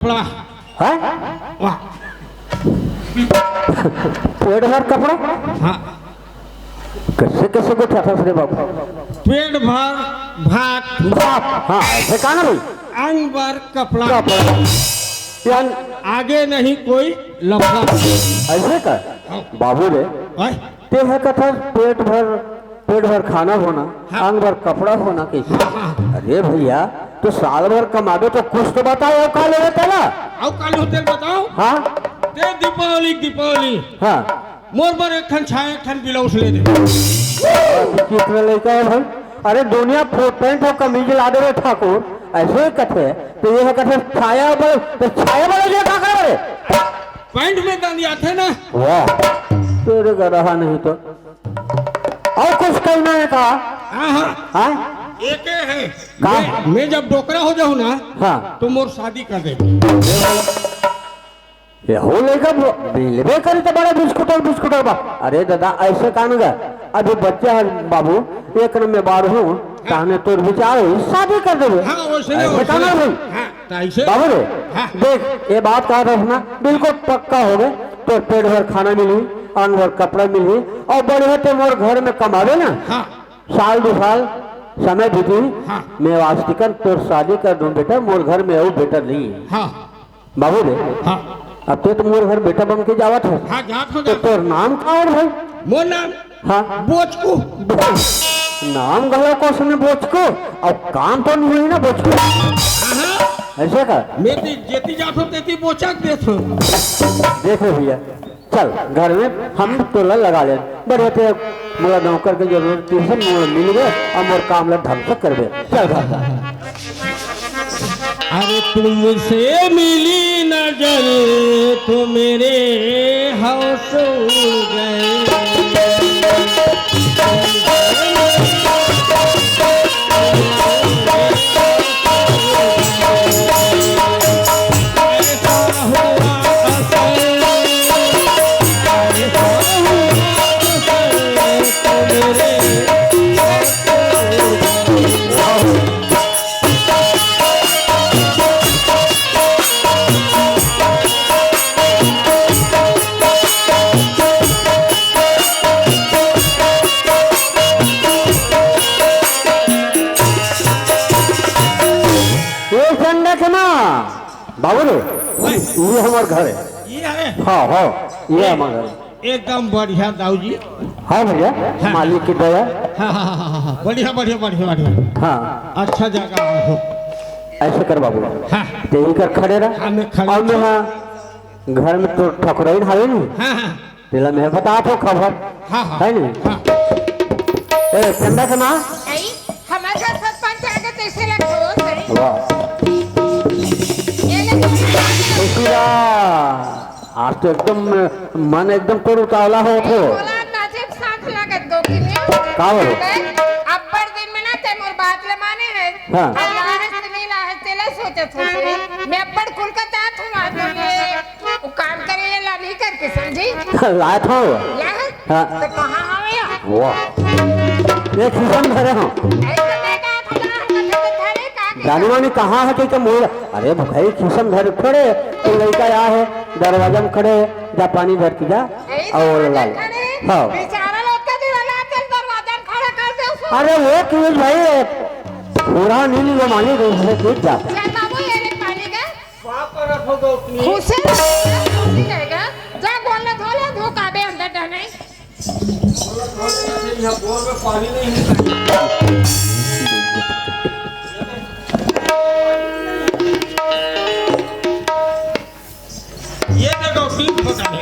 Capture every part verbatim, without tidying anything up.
कपड़ा। हैं? वाह। पेट भर कपड़ा? हाँ। कैसे, कैसे गोठियाथस रे बाबू? पेट भर भात। भात, हाँ, ऐसे कहा ना भाई? अंग भर कपड़ा। कपड़ा। यार आगे नहीं कोई लफड़ा। ऐसे का? हाँ। बाबू रे, ओए। ते ह कथस पेट भर, पेट भर खाना होना, हाँ। अंग भर कपड़ा होना कैसे? हाँ, हाँ। अरे भैया, तो साल भर कमाबे तो कुछ तो बताओ, अउ का लेबे तेला? अउ का लेबे तेला बताओ? हाँ। ते दीपावली, दीपावली। हाँ। मोर बर एक ठन छाया, एक ठन ब्लाउज ले दे। कितना लइका है भाई? अरे दुनिया फुल पैंट अउ कमीज ला देवे ठाकुर, ऐसे कथे, तो ये ह कथे छाया बर, तो छाया बर ये का करे? पैंट में दंदियाथे ना। वाह, तेरे का रहा नहीं तो। अउ कुछ कहना है का? हाँ, हाँ। हाँ? एके है। का? मैं, मैं जब डोकरा हो जाहूँ ना, हाँ। तो मोर शादी कर दे। ये हो लइका मिलबे करी तो बड़ा बिस्कुटर, बिस्कुटर बा। अरे दादा, ऐसे कान गा, अभी बच्चा है बाबू, एक नंबर बार हूँ, ताहने तोर विचार हो, शादी कर देबे। हाँ, वैसे नहीं, ऐसे वैसे कान नहीं। भाई? हाँ, तो ऐसे बाबू रे, हाँ। देख, ये बात का रखना, बिल्कुल पक्का हो गए, तोर पेट भर खाना मिली, अंग भर कपड़ा मिली, अउ बढ़िया ते मोर घर में कमावे ना, हाँ। साल दो साल समय बीती, हाँ। मैं वास्तिकन तोर शादी कर दूं बेटा, मोर घर में अउ बेटा नहीं। हाँ। बाबू रे, हाँ। अब ते तो मोर घर बेटा बन के जावत है। हाँ, जात हो, तो जात। तोर नाम का है भाई? मोर नाम? हाँ। बोचकू। नाम गला को सुने बोचकू, अब काम तो नहीं हुई ना बोचकू। हाँ, हाँ। ऐसे का? मैं तो जेती जात हो, तेती बोचक देत हो। देख रे भैया, चल घर में हम तोला लगा ले। बढ़िया ते मोला नौकर के जरूरत नहीं है, मोला मिल गए, अब मोर काम ला ढंग से करबे। चल घर। अरे तुमसे मिली नजर तो मेरे होश उड़ गए। ये संरचना बाबू रे, ओए। ये हमार घर है। ये है? हाँ, हाँ, ये हमार घर है। एकदम बढ़िया दाऊ जी। हाँ भैया, हाँ। मालिक की दया। हाँ, हाँ, हाँ, हाँ, हाँ। बढ़िया, बढ़िया, बढ़िया, बढ़िया। हाँ। अच्छा जगह हो। ऐसे कर बाबू। हाँ। ते इकर खड़े रह। हाँ, मैं खड़े और मैं हूँ। हाँ, घर में तो ठकुराइन हावे नहीं। हाँ, हाँ। तेला मैं बतात हो खबर। हाँ, हाँ। है नहीं? हाँ। ए, चंदा के माँ। आई, हमारे घर सरपंच आ गए, तैसे लग रहो, सही। वाह। ये ले, खुशी रा। आज तो एकदम मन एकदम तोर उतावला हो थो। बोला, नाचे साथ लागत दो किने। का बोलो? अब्बड़ दिन में ना ते मोर बात ले माने है। हाँ। अल्लाह है, सुनीला है, तेला सोचत हो सही। मैं अब्बड़ कुल का जात हूँ, आज तो ये वो काम करे ये ला नहीं करके, समझी? लात हो। ला? हाँ। तो कहाँ हवे या? वाह। ये खिसन धरे हो। ऐसे मैं कहा था, ना, हम तो धरे का के जानी मानी कहाँ है कि, कि मोर, अरे भाई, खिसन धरे खड़े, तो लड़का या है, दरवाजा में खड़े, जा पानी भर के जा, ऐसे और ला। खड़े, हाँ। बेचारा लोग का दिल ला, चल दरवाजा में खड़ा कर दे उसको। अरे वो क्यों भाई, पूरा नहीं, नहीं, वो मानी गई है, ठीक जा। चल बाबू, ये ले पानी का। का करत हो गौतमी? खुशी रहेगा, खुशी रहेगा। जा गोड़ ला धो ले, धो काबे अंदर डहने। बोर में पानी नहीं है। ये दे गौतमी, धो काबे।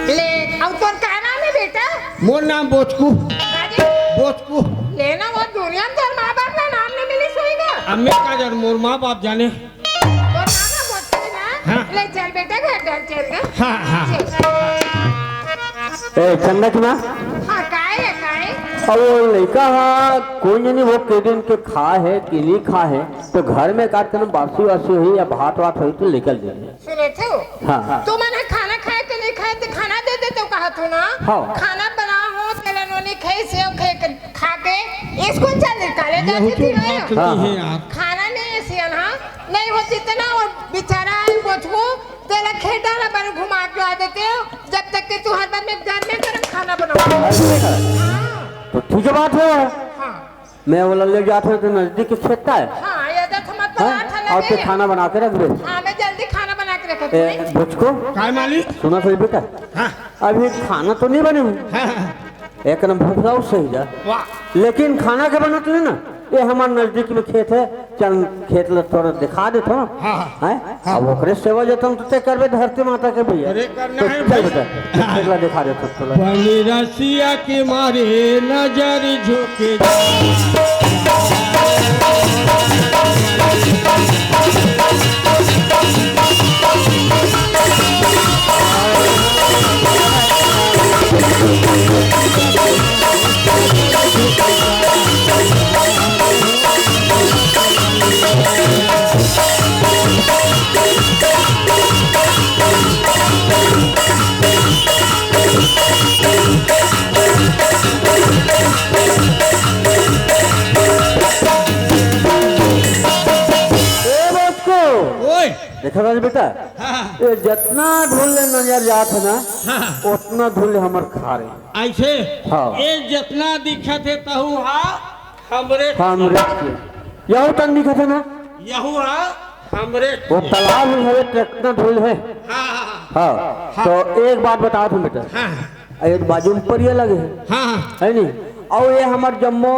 ले, अब तोर का नाम है बेटा? मोर नाम बोचकू। अरे? बोचकू। लेना वो दुनिया में तोर माँ बाप का नाम नहीं मिली सोई का? अब मैं का जानूं, मोर माँ बाप जाने। तो ना, ना, बोलते ना। हाँ। ले चल बेटा, घर, घर चल ना। हाँ, हाँ, हाँ। चल। ए, चंदा की माँ। हाँ, काय है, काय? अब वो लड़का हा, कोई नहीं, वो के दिन के खा है कि नहीं खा है, तो घर में का करना, बासी वासी हुई या भात वात हुई तो निकल जाए। सुने थे? हाँ, हाँ। तू मन खाना खाए तो नहीं खाए, तो खाना दे दे तो कहा तू ना। हाँ। खाना बना हो, तेला नोनी खाई, सेव खाई, खा के स्कूल चल दे, काले यही जाती तो थी ना। बात होती हाँ, है हाँ। यार। खाना नहीं है सियान, हाँ। नहीं होती तो ना, वो बेचारा है, बोचकू, तेला खेत डाला बर घुमा के ला देते हो, जब तक कि तू हर बार में घर में गरम खाना बनाओ। अच्छा। हाँ। तो ठीक है बात है। हाँ। मैं वो ले जाते हैं तो नजदीक के खेत का है। हाँ, ये तो हम हाँ? पराठा और लगे तो हैं। खाना बना के रख दे। हाँ, मैं जल्दी खाना बना के रख ए, देती हूँ। बोचकू। काय मालिक? सुना सही बेटा। हाँ। अभी खाना तो नहीं बने हूँ। हाँ, हाँ। एक नंबर भूख लाओ सही जा। वाह। लेकिन खाना के बनत नहीं ना, ये हमारे नजदीक में खेत है, चल खेत ला थोड़ा दिखा देता हूँ। हाँ, हाँ। हैं? हाँ। अब ओकरे सेवा जतन तो ते करबे धरती माता के भैया। अरे करना तो है चल भाई। बेटा, खेत ला दिखा देता हूँ थोड़ा। बनी रसिया के मारे नजर झोंके। ए बच्चों, ओए। देखा राज बेटा, हाँ। ये जितना धुल ले नजर जात है ना, हाँ। उतना धुल ले हमर खार हे। ऐसे? हाँ। ये जितना दिखत है तहु हा हमरे। हमरे के। यहू तन दिखत है ना? यहू हा हमरे वो के। तालाब में हवे, कितना धुल है। हाँ, हाँ, हाँ। हाँ। हाँ। तो एक बात बता तुम बेटा। हाँ। ये बाजू में परिया लगे है। हाँ, हाँ। है नहीं? और ये हमार जम्मो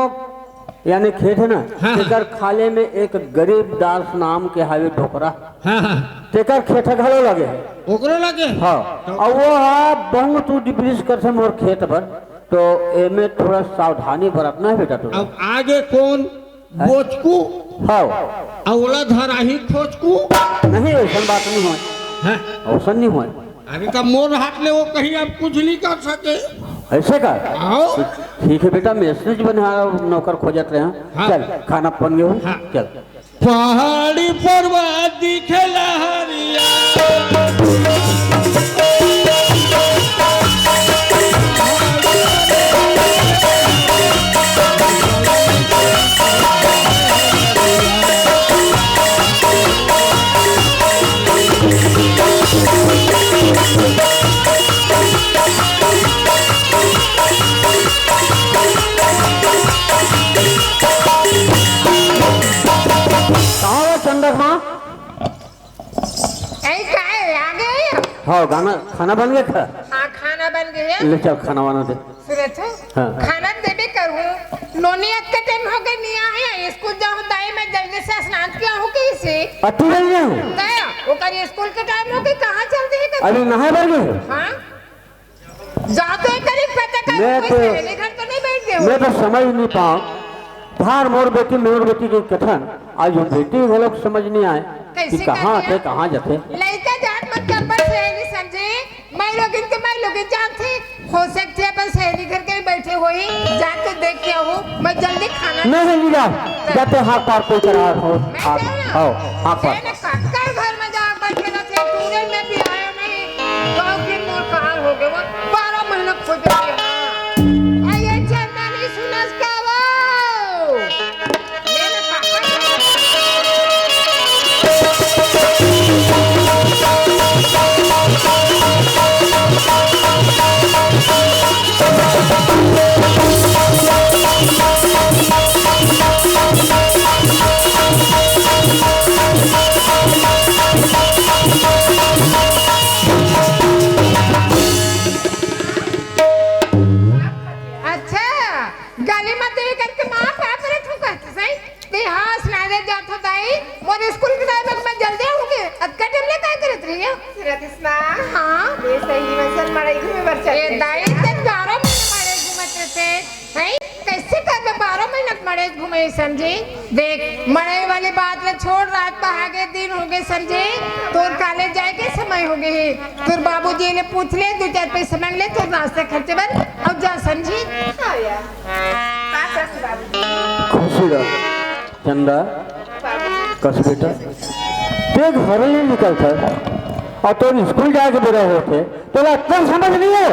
यानी खेत है ना, हाँ, हाँ। तेकर खाले में एक गरीब दास नाम के हावे डोकरा। हाँ, हाँ। तेकर खेत घलो लगे है। ओकरो लगे? हाँ। तो और वो हा बहुत उद्विग्न करथे मोर खेत पर, तो एमे थोड़ा सावधानी बरतना है बेटा तोला। अब आगे कौन? हैं? बोचकू? हाँ। अउ ओला धराही खोचकू? नहीं, ऐसन बात नहीं होय। हैं? ऐसन नहीं होय। अरे, तब मोर हाथ ले वो कहीं अब कुछ नहीं कर सके। ऐसे का? आओ। ठीक है बेटा, मैं इसने बनिहार नौकर खोजत रहे हैं। हाँ। चल, खाना बन गया हो। हाँ। चल। पहाड़ी पर्वत दिखेला हरिया। कहाँ हो चंदक माँ? ऐ काय आ गए? हाँ, गाना, खाना बन गया था? हाँ, खाना बन गया है। ले चल, खाना वाना दे। सुरत है? हाँ। खाना देबे करूँ। नोनी अतका टाइम हो गए नहीं आए, स्कूल जाऊँ दाई, मैं जल्दी से स्नान किया हूँ कैसे? अति जल्दी हूँ। गया, वो कल स्कूल के टाइम हो गए, कहाँ चल दी है? अरे नहाए बर गए हो? हाँ। जाते करीब पता कर मैं कोई तो, सहेली घर तो नहीं बैठ गए हो? मैं तो समझ नहीं पाऊँ। धार मोर बेटी, मोर बेटी के कथन, आज वो बेटी घलोक समझ नहीं आए कि कैसे कहाँ कर थे, दिया? कहाँ जाते। लइका जात मत कर पर सहेली समझे, मैं लोग इनके, मैं लोग जानते, हो सकते अपन सहेली घर के ही बैठे होई, जाके देख के आऊँ, मैं जल्दी खाना नहीं, नहीं, नहीं, जा, जाते हाथ पार कोई करा हो, मैं हाथ, जाऊँ ना? आओ, हाथ पार। मैंने कक्कर घर में जा बैठे ना थे, पूरे में भी आया नहीं, गाँव के मोर कहाँ हो गए, वो बारह महीना खोज रहे हैं। आ, ये चंदनी सुनस का वो। अच्छा, गली म देख करके माँ पाँव परत हूँ कहत हस, सही? ते हाँ, स्नान जात हो दाई, मोर स्कूल के टाइम में मैं जल्दी आऊँगी। अतका टाइम ले काय करत रही हो? रत्ना। हाँ? ये सही में सर मड़ई घूमे बर चल ए रहे दाई, हैं। ते बारह महीने मड़ई घूमत रहते, हैं? कैसे कर मैं बारह महीना मड़ई घूमे समझी? देख, मड़ई वाली बात ले छोड़, रात पहागे दिन हो गए समझी, तोर कॉलेज जाए के समय हो गए है। तोर बाबूजी ले पूछ ले, दो चार पैसे मांग ले, तोर नाश्ता खर्चे बर, अब जा समझी। हाँ यार। का करत बाबू? खुशी रह, चंदा, बाबू। कस बेटा, ते घर ले निकलत हस, अउ तोर स्कूल जाए के बेरा होथे, तोला अतना समझ नहीं है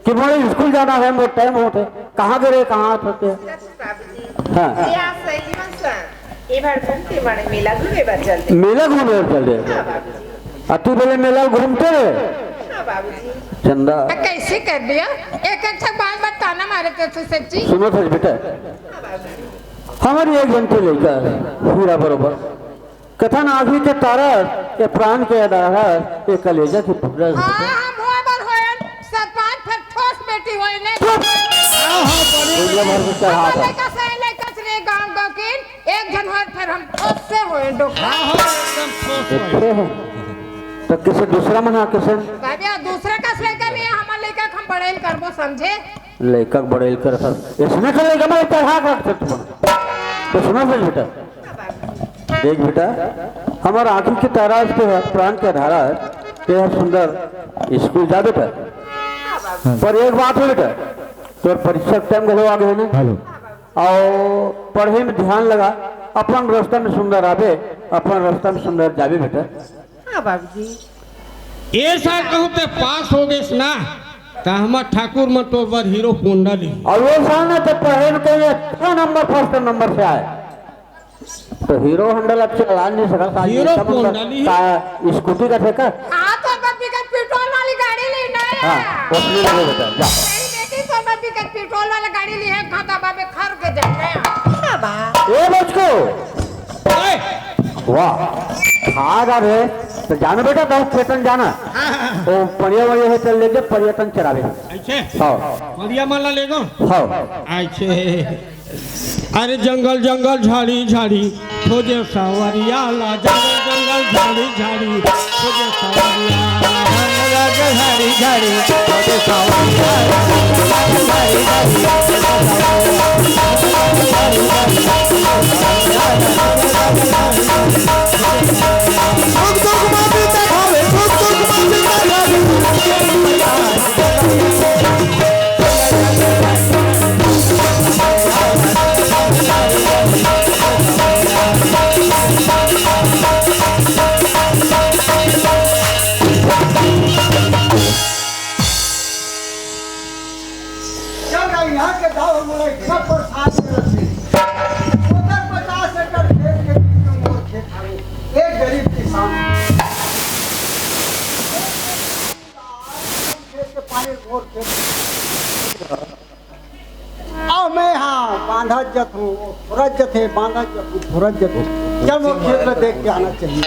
कि मोला स्कूल जाना है, मोर टाइम होथे, कहाँ गे रहे, कहाँ आत होथे? बाबू जी। हाँ। या सही में सर। ए बार घूमते माड़े मेला घूमे बर चलते। मेला घूमे बर चलते। हाँ बाबूजी। अति बेले मेला घूमते रहे। हाँ बाबूजी। चंदा। आ, कैसे कर दिया? एक एक ठक बात बात ताना मारे थे तू सच्ची। सुनो सच बेटा, हाँ बाबूजी। हमारी एक घंटे लेकर हीरा बरोबर कथन आँखी के तारा, ये प्राण के आधार, ये कलेजा के टुकड़ा। हाँ, हम हुआ बर होए, सरपंच फिर ठोस बेटी होए ने। चुप। हाँ, हाँ, बड़ी दुनिया भर में चढ़ा हमारे था। लइका से लइका से रे गाँव गाँव के एक झन होए, फिर हम ठोस से होए डोकरा। हाँ, हाँ, एकदम ठोस होए। देखे हैं? तो किसी दूसरा मना किसे? बाबा, दूसरा का से लइका नहीं है, हमारे लइका के हम बड़ाई करबो समझे। लइका के बड़े कर सर। इसने तो लइका मैं चढ़ा के रख सकता हूँ। तो सुना सच बेटा। देख बेटा, हमार आँखी के तारा आज के है, प्राण के धारा है, ते है सुंदर स्कूल जा बेटा। पर एक बात है बेटा, तोर परीक्षा के टाइम घलो आगे है ना? हेलो। और पढ़े में ध्यान लगा, अपन रास्ता में सुंदर आबे, अपन रास्ता में सुंदर जाबे बेटा। हाँ बाबूजी। ए साल कहूँ ते पास हो गइस ना, त हमर ठाकुर मन तोर बर हीरो होंडा ली। और वो साल ना तो पढ़े में कहीं अच्छा नंबर, फर्स्ट नंबर से आए, तो हीरो होंडा ला चला नहीं सका, साल हीरो ये सब होंडा ली। का स्कूटी का ठेका। हाँ, तो बाबी का पेट्रोल वाली गाड़ी ली ना। हाँ, उसमें लगे बेटा, जा। नहीं बेटी, तो बाबी का पेट्रोल वाला गाड़ी ली है, खाता बाबे खर के जाए ना। हाँ बा। ए बचको, ओए! वाह, खा जा रे। तो जानो बेटा, दस खेतन जाना। हाँ, हाँ, हाँ। वो पड़िया वड़िया है, चल ले जा, पर्यटन चरावे। ऐसे? हाँ। पड़िया मन ला ले गो? हाँ। ऐसे। अरे जंगल जंगल झाड़ी झाड़ी खोजे सावरिया ला, जंगल जंगल झाड़ी झाड़ी खोजे सावरिया। जंगल जंगल झाड़ी झाड़ी खोजे सावरिया ला, जंगल जंगल झाड़ी झाड़ी खोजे सावरिया ला। चल रहा यहाँ के दाव मोला इतना परेशान करत हे। ओकर पचास एकड़ खेत के बीच में मोर खेत हवे। एक गरीब किसान। खेत के पानी मोर खेत। अब मैं हाँ बांधत जत हूँ, फोरत जत हे, बांधत जत हूँ, फोरत जत हूँ। चल मोर खेत में देख के आना चाहिए।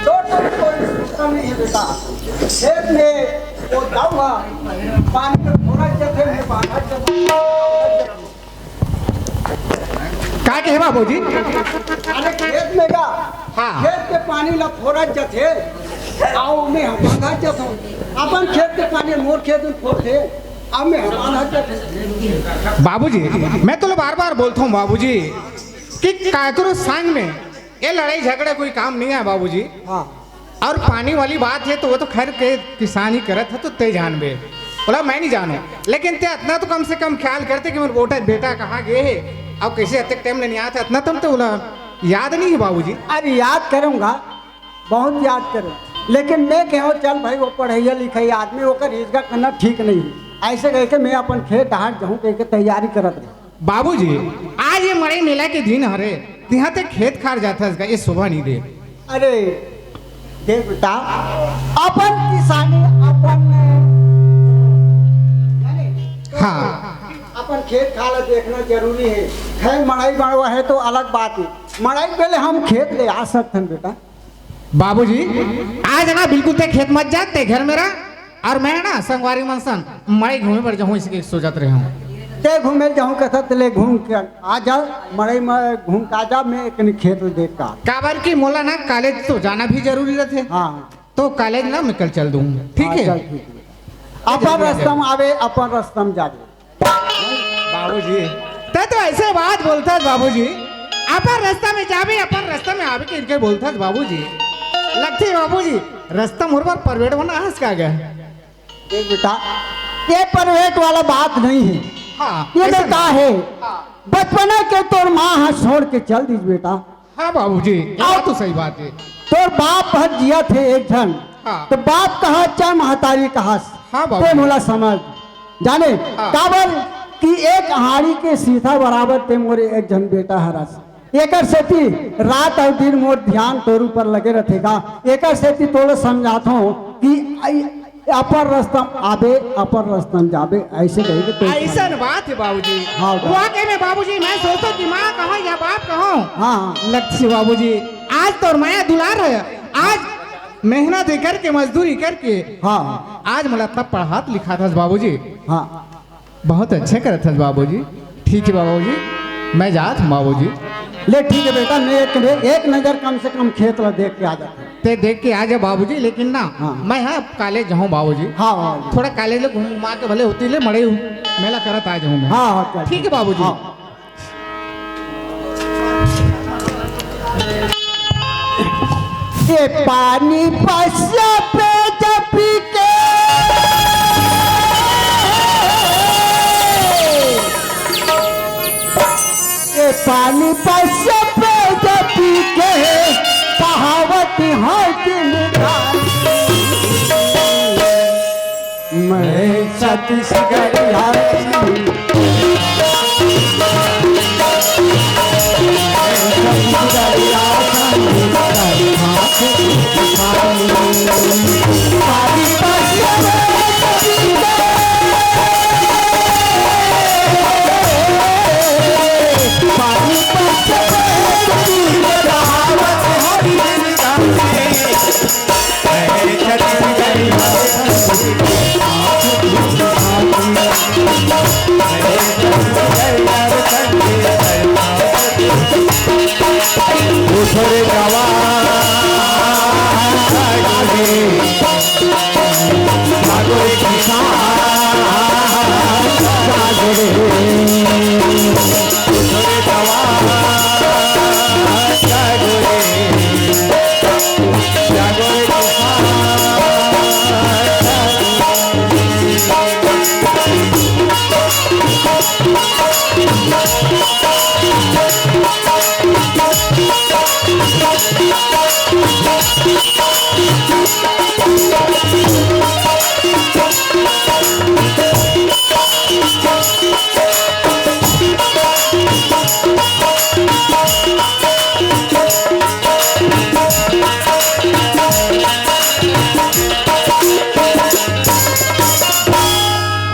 दो टन कोई सिस्टम नहीं है बेटा। खेत में वो दवा पानी में थोड़ा जगह में बांधा जगह। का कहे बाबूजी? अरे खेत में का? हाँ। खेत के पानी ला फोरत जथे, आओ में हम बांधत जथों। अपन खेत के पानी मोर खेत में फोरथे, अब में हम बांधत जथे। बाबूजी, मैं तो बार बार बोलता हूँ बाबूजी कि काकरो संग में ये लड़ाई झगड़ा कोई काम नहीं है बाबूजी। हाँ। और पानी वाली बात है तो वो तो खैर के किसान ही करत है तो ते जानबे, बोला मैं नहीं जानू, लेकिन ते इतना तो कम से कम ख्याल करते कि मेरे बेटा, बेटा कहाँ गए है और कैसे अतक टाइम ले नहीं आया था, इतना तो, तो बोला याद नहीं है बाबूजी। अरे याद करूँगा, बहुत याद करूँ, लेकिन मैं कहो चल भाई वो पढ़ैया लिखैया आदमी, ओकर हिजगा करना ठीक नहीं है। ऐसे कह के मैं अपन खेत डहार जाऊँ कह के तैयारी करत रहे। बाबूजी, आज ये मड़ई मेला के दिन हरे, तिहा ते खेत खार जाथस गा, ये शोभा नहीं दे। अरे, देख बेटा, अपन किसानी, अपन, हाँ। अपन खेत खार ला देखना जरूरी है। खैर, मड़ई बड़वा है तो अलग बात है। मड़ई पहले हम खेत ले आ सकथन बेटा। बाबूजी, आज ना बिल्कुल ते खेत मत जा, ते घर में रह। और मैं ना संगवारी मन सन मड़ई घूमे बर जाहूँ, इसके सोचत रहे हूँ। ते घूमे जाहूँ कथा, ते ले घूम के आ जा, मड़ई में घूम के आ जा, मैं एक खेत देख का। काबर कि मोला ना कॉलेज तो जाना भी जरूरी रहथे। हाँ। तो कॉलेज ना मैं कल चल दूँ, ठीक हाँ, है? चल ठीक है। अपन रास्ता में आवे, अपन रास्ता में जावे। बाबूजी, ते तो ऐसे बात बोलथस बाबूजी, अपन रास्ता में जाबे, अपन रास्ता में आबे के इनके बोलथस बाबूजी। लगथे बाबूजी, रस्ता मोर बर परवेट बना हस का गे? देख बेटा, ये परवेट वाला बात नहीं है। हाँ, ये ऐसा मैं का नहीं। है? हाँ। बचपना के तोर माँ ह छोड़ के चल दिस बेटा। हाँ बाबूजी, ये बात तो सही बात है। तोर बाप हर जियत हे एक झन, हाँ। तो बाप कहा चाहे महतारी कहा, हाँ बाबूजी। ते मोला समझ जाने, हाँ। काबर कि एक हाड़ी के सीधा बराबर ते मोर एक झन बेटा हरस। एकर सेती रात अउ दिन मोर ध्यान तोर ऊपर लगे रथे गा। एकर सेती तोला समझाथों कि आई, अपन रस्ता म आबे, अपन रस्ता म जाबे, ऐसे कहिके तो अइसन बात हे बाबूजी। हाँ, बाबू। वाकई में बाबूजी, मैं सोचथों कि माँ कहूँ या बाप कहूँ। हाँ, हाँ। लक्ष्य बाबूजी, आज तोर मया दुलार हे, आज मेहनत ही करके, मजदूरी करके, हाँ। आज मोला तब पढ़ात लिखात हस बाबूजी। हाँ। बहुत अच्छे करत हस बाबूजी। ठीक है बाबूजी, मैं जात हूँ बाबूजी। ले ठीक है बेटा, मैं एक, एक नजर कम से कम खेत ला देख के आ जाता हूँ। ते देख के आ जा बाबूजी, लेकिन ना, हाँ। मैं हाँ कॉलेज जाऊँ बाबूजी। हाँ, हाँ। थोड़ा कॉलेज ले घूम घुमा के भले होती ले मड़ई मेला करत आ जाऊँ मैं। हाँ, हाँ, चल। ठीक है बाबूजी। हाँ। ये पानी पसिया पे जपी के, ये पानी पसिया पे जपी के, बहावत है जिंदगानी। मैं छत्तीसगढ़िया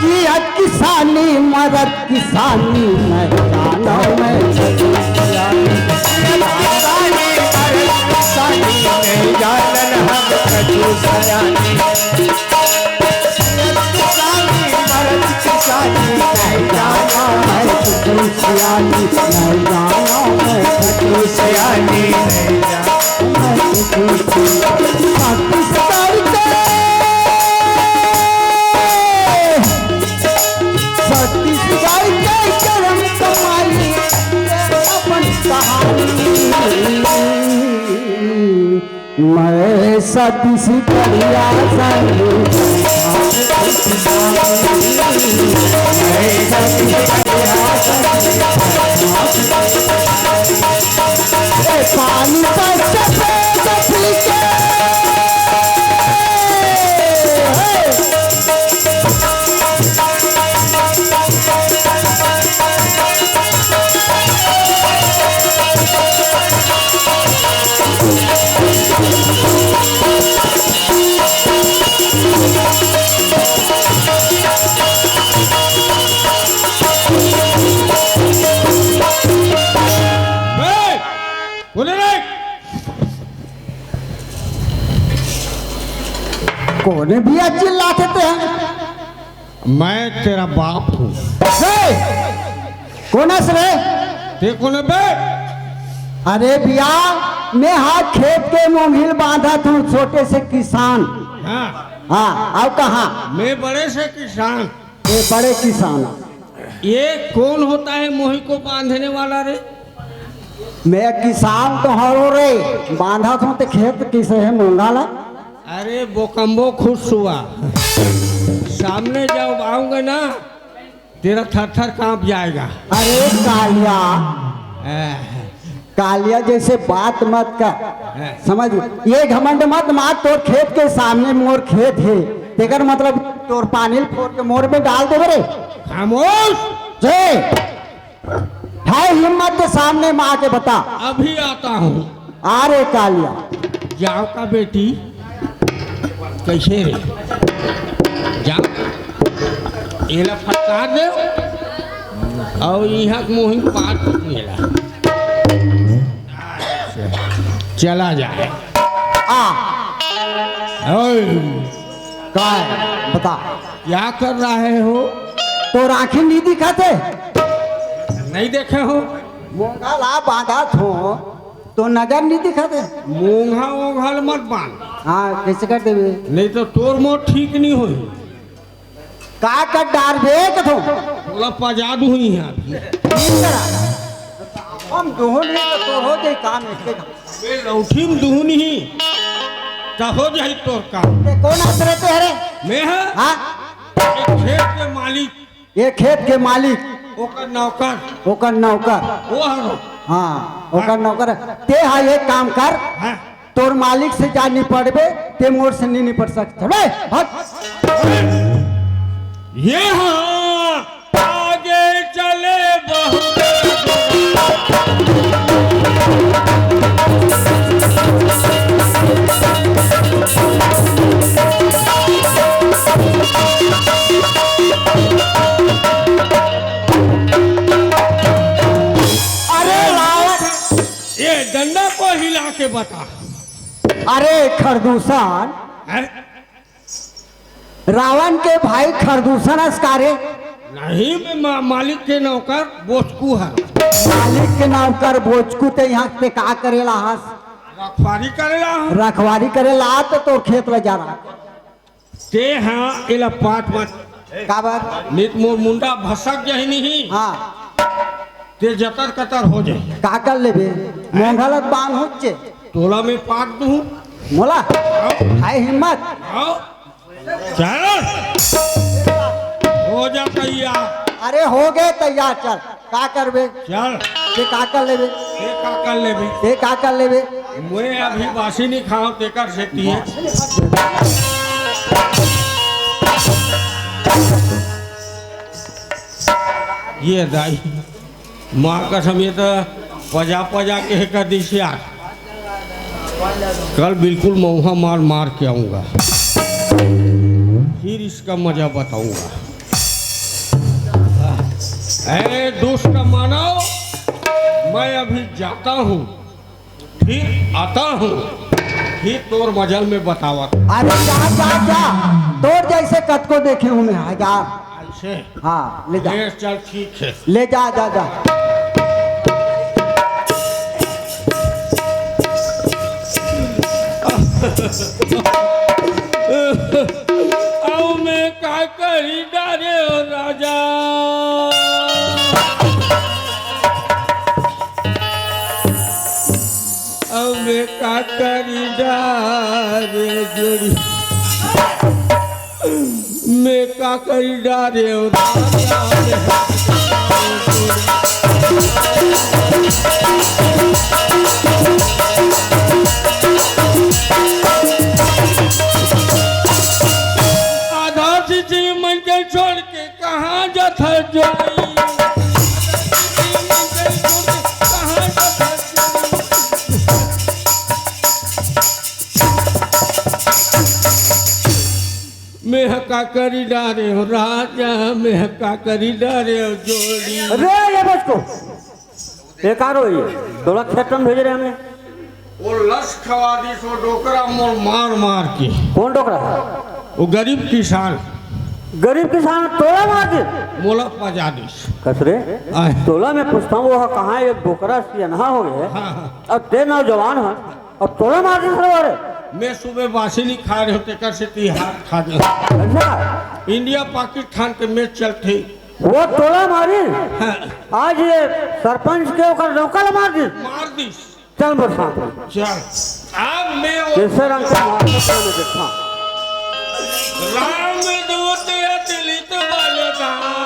जियत किसानी मरत किसानी, मैं जानो मैं किसानी, मरत किसानी, नहीं जानन हम कछु सयानी। किसानी, मरत किसानी, नहीं जानो मैं कछु सयानी, नहीं जानो मैं कछु सयानी, नहीं जानो मैं कछु सयानी। छत्तीसगढ़ के छत्तीसगढ़ के करम कमाई, अपन कहानी। मैं छत्तीसगढ़िया संग, मैं छत्तीसगढ़िया संग, ए पानी पर सफेद पी के। बे, बोले रे। कोने बिया चिल्लाथे ते? मैं तेरा बाप हूँ। ए, कोन हस रे? ते कोन बे? अरे बिया, मैं हा खेत के मोंघिल बांधत हूँ, छोटे से किसान। हाँ। हाँ, अउ कहाँ? मैं बड़े से किसान। ये बड़े किसान। ये कौन होता है मोही को बांधने वाला रे? मैं किसान तो हरो रे, बांधत हूँ ते खेत किसे है मोंघा ला? अरे बोकम्बो खुश हुआ, सामने जब आऊंगा ना, तेरा थर थर कांप जाएगा। अरे कालिया, कालिया जैसे बात मत कर, समझ? ये घमंड मत मार, तोर खेत के सामने मोर खेत हे, तेकर मतलब तोर पानी ल फोर के मोर में डाल देबे रे। खामोश। जय। है हिम्मत के सामने में आके बता। अभी आता हूँ। आ रे कालिया। जाओ का बेटी, कैसे रे? जाओ, एला फटकार दे और यहाँ के मुँह पार मेला चला जाए। आ। ओए। का है? बता। क्या कर रहे हो? तोर आँखी नहीं दिखाते? नहीं देखे हो? मोंघा ला बांधा थो, तो नजर नहीं दिखाते? मोंघा ओंघा ल मत बांध। हाँ, कैसे कर देवे? नहीं तो तोर मोर ठीक नहीं होई। का कर डारबे कथो? ओला पजा दूही यहाँ भी। ठीक करा। हम दोहन नहीं तो तोर हो जाई काम इसके काम। बे लौठी में दुहन ही, त हो जाई तोर काम। ते कौन आत रहते हरे? मैं है? हाँ? एक खेत के मालिक। ये खेत के मालिक। ओकर नौकर। ओकर नौकर। वो हरो। हाँ, ओकर हाँ। नौकर। ते हा एक काम कर। हाँ। तोर मालिक से जा निपटबे, ते मोर से नहीं निपट सकत। बे, हट। ये हाँ, आगे चले बहुत। अरे रावण, ये डंडा को हिला के बता। अरे खरदूषण, हैं? रावण के भाई खरदूषण अस का रे? नहीं, मैं मा-, मालिक के नौकर बोचकू है। मालिक के नौकर बोचकू, ते यहाँ ते का करेला हस? रखवारी करेला हूँ। रखवारी करेला तो तोर खेत ल जा रहा। ते हाँ, एला पाट मत। काबर? नित मोर मुंडा भसक जाही नहीं। हाँ। ते जतर कतर हो जाही। का कर लेबे? मोंघा ल बांध होचे। तोला मैं पाट दूँ। मोला? आओ। हाय हिम्मत। आओ। चल। हो जा तैयार। अरे हो गए तैयार, चल। का करबे? चल। ते का कर लेबे? ते का कर लेबे? ते का कर लेबे? मैं अभी बासी नहीं खाओ, तेकर सेती है। ये दाई, माँ कसम, ये तो पजा पजा के कर दी यार। कल बिल्कुल मऊहा मार मार के आऊंगा, फिर इसका मजा बताऊंगा। ए दुष्ट मानव, मैं अभी जाता हूँ, फिर आता हूँ, फिर तोर मजल में बतावत। अरे जा, जा, जा, तोर जैसे कतको देखे हूँ मैं, हजार। ऐसे? हाँ, ले जा। ए, चल ठीक है। ले जा, जा, जा। अब मैं का करी डारे हो राजा। अब मैं का करी डारे जोड़ी। मैं का करी डारे हो राजा। आधा चीज मन के छोड़ के कहाँ जात है जोड़ी? कहाँ जात है जोड़ी? मैं ह का करी डारे हो राजा, मैं ह का करी डारे हो जोड़ी। अरे ये बचको, बेकार हो ये, थोड़ा खेतन भेज रहे हमें। वो लस खवा दी सो डोकरा मोर मार मार के। कौन डोकरा? वो गरीब किसान। गरीब किसान तोला मार दे? मोला पजा दिस। कस रे? आय। तोला मैं पूछता हूँ, वो कहाँ एक डोकरा सियनहा हो गए? हाँ, हाँ। अब ते नौजवान है, अब तोला मार दे सरवा रे। मैं सुबह बासी नहीं खा रहे हो, तेकर से ती हाथ खा गए। अच्छा। इंडिया पाकिस्तान के मैच चलते। वो तोला मारी? हाँ। आज ये सरपंच के ओकर नौकर मार दी? मार दिस। चल मोर साथ में। चल। अब मैं वो कैसे रंग के मार सकता मैं देखा। राम दूत अतुलित बल धाम।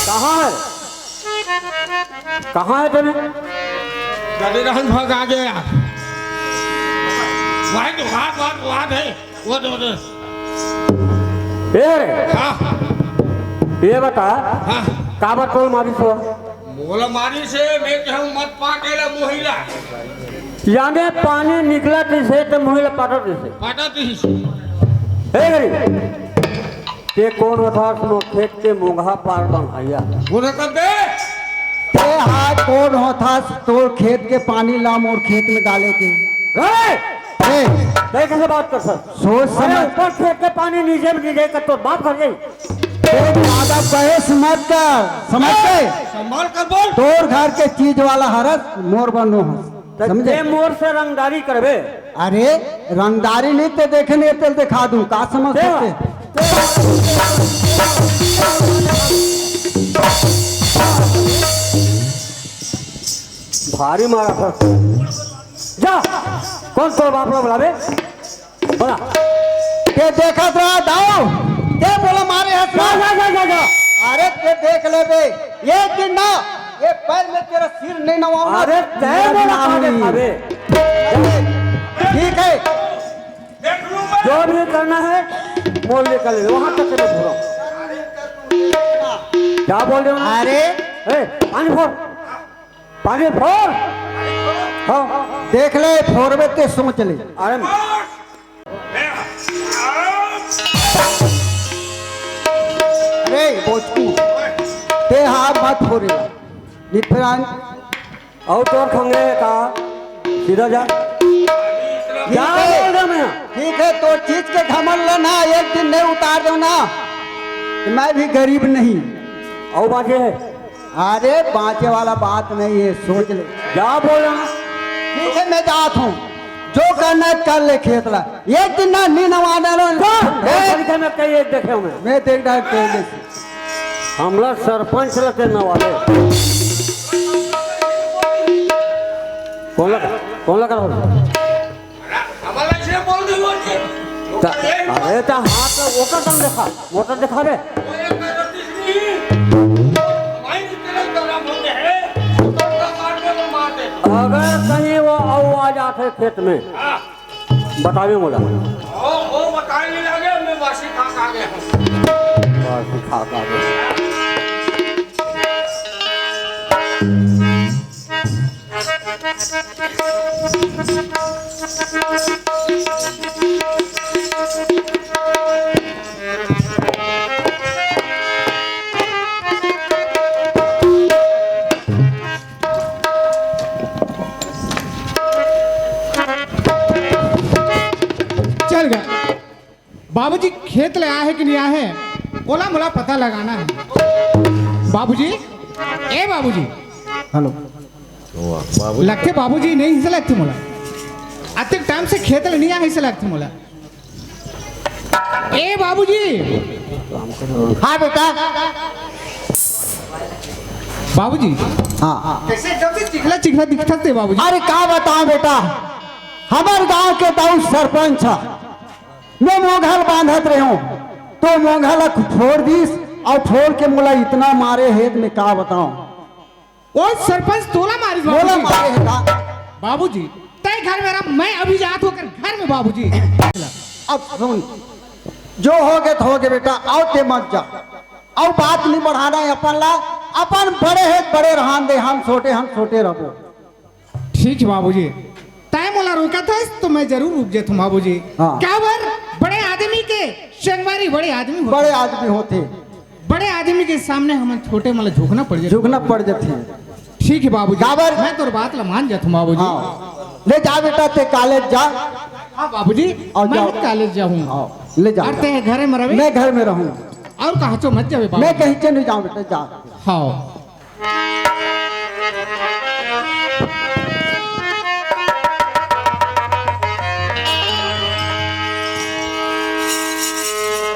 कहाँ है? कहाँ है तेरे? गली रहन भगा गया। वहाँ तो, वहाँ, वहाँ, वहाँ है। वो दो, दो। ए रे, हाँ। ये बता, हाँ। काबर तोल मारिस हो? मोला मारिस हे, मैं कहूँ मत पाटे ला मोहिला। याने पानी निकलत रिहिसे त मोहिला पाटत रिहिसे। पाटत रिहिसे। ए गरी, ते कोन होथस मोर खेत के मोंघा पार बंधाइया? बोले कर दे। ते हा कोन होथस तोर खेत के पानी ला मोर खेत में डाले के? ए! ए! ते कैसे बात कर सर? सोच अरे समझ। ऊपर खेत के पानी नीचे में गिरे का तो बाप कर गई। ते ज्यादा बहस मत कर, समझ गए? संभाल कर बोल। तोर घर के चीज वाला हरस मोर बर नो हस। त समझे? ते मोर से रंगदारी करबे? अरे, रंगदारी नहीं ते देखे नहीं, तेल दिखा दूं, का समझ ते सकते? भारी मारा था। जा, कौन तोर बाप ला बुलावे? बोला। ते देखत रहा दाऊ, ते बोला मारे हस जा, ना। जा, जा, जा, जा। अरे ते देख लेबे, एक दिन ना, ये पैर में तेरा सिर नहीं नवाऊंगा। अरे तय मेरा बोला नाम मारे नहीं। खावे। ठीक है। जो भी करना है, बोल निकल, वहां तक मैं पूरा। क्या बोल रहे हो? अरे। ए, पानी फोड़। पानी फोड़। हाँ। देख ले, फोड़बे ते सोच ले। अरे। अरे, बोचकू, ते हाथ मत फोड़े। नित फिरान। और तोर खंगे है का? सीधा जा। ठीक क्या है। बोल रहा मैं? ठीक है, तो चीज के घमंड ला ना, एक दिन नहीं उतार दो ना, तो मैं भी गरीब नहीं। और बाकी है? अरे, बाँचे वाला बात नहीं है, सोच ले। क्या बोल रहा? ठीक है, मैं जात हूँ, जो करना है कर ले खेत ला। एक दिन ना नी नवा डालो। जा, ए! तोर में कई एक देखे हूँ मैं। मैं देख डाल तेरे जैसे। हमला सरपंच ला ते नवाले। कौन लगा? कौन लगा? हमारा इसे बोल दे वो जी। त-, अरे त हाथ ओकर दम देखा, मोटर देखा रे। वो एक पैर तीसरी। भाई इतने गरम होते हैं, तो मार दे, तो मार दे। अगर कहीं वो आवाज आते खेत में, हाँ। बतावे मोला। ओ, ओ बताए नहीं लगे, मैं बासी खा खा गया हूँ। बासी खा खा गया। चल गया। बाबूजी खेत ले आए हे कि नहीं आए हे, ओला मोला पता लगाना हे। बाबूजी, ए बाबूजी। हेलो। लगथे बाबूजी नहीं, इसे लगथे मोला। अतेक टाइम से खेत ले नहीं आए, इसे लगथे मोला। ए बाबूजी। हाँ बेटा। बाबूजी। हाँ। कैसे एकदम से चिखला चिखला दिखत हे बाबूजी? अरे का बताओं बेटा, हमर गांव के दाऊ सरपंच ह, मैं मोंघा ल बांधत रहेंव, तो मोंघा ल फोड़ दिस, अउ फोड़ के मोला इतना मारे हे, मैं का बताओं। ओ सरपंच तोला मारिस मोला बाबूजी। मारे हे का? बाबूजी, तय घर में रह, मैं अभी जात हों ओकर घर में बाबूजी। अब सुन, जो होगे त होगे बेटा, अउ ते मत जा, अउ बात नहीं बढ़ाना हे अपन ला, अपन बड़े हे बड़े रहन दे, हम छोटे, हम छोटे रहबो। ठीक हे बाबूजी, तय मोला रोकत हस तो मैं जरूर रुक जाथों बाबूजी। हाँ। काबर बड़े आदमी के संगवारी बड़े आदमी होथे। बड़े आदमी होथे। बड़े आदमी के सामने हमन छोटे मन ला झुकना पड़ जाथे। झुकना पड़ जाथे। ठीक हे बाबूजी। काबर? मैं तोर बात ला मान जाथों बाबूजी। हाँ। ले जा बेटा, ते कॉलेज जा। हाँ बाबूजी, अउ मैं जाओ। कॉलेज जाहूँ। हाँ, ले जा। अउ ते घरे में रहबे? मैं घर में रहूँ। अउ कहाँ चो मत जाबे बाबूजी। मैं कहीं चो नहीं जाऊँ बेटा, जा। हाँ।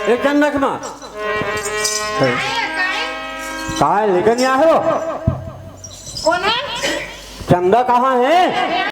ए चंदा के माँ, काय लेके नहीं आए हो? कौन है? चंदा कहाँ है?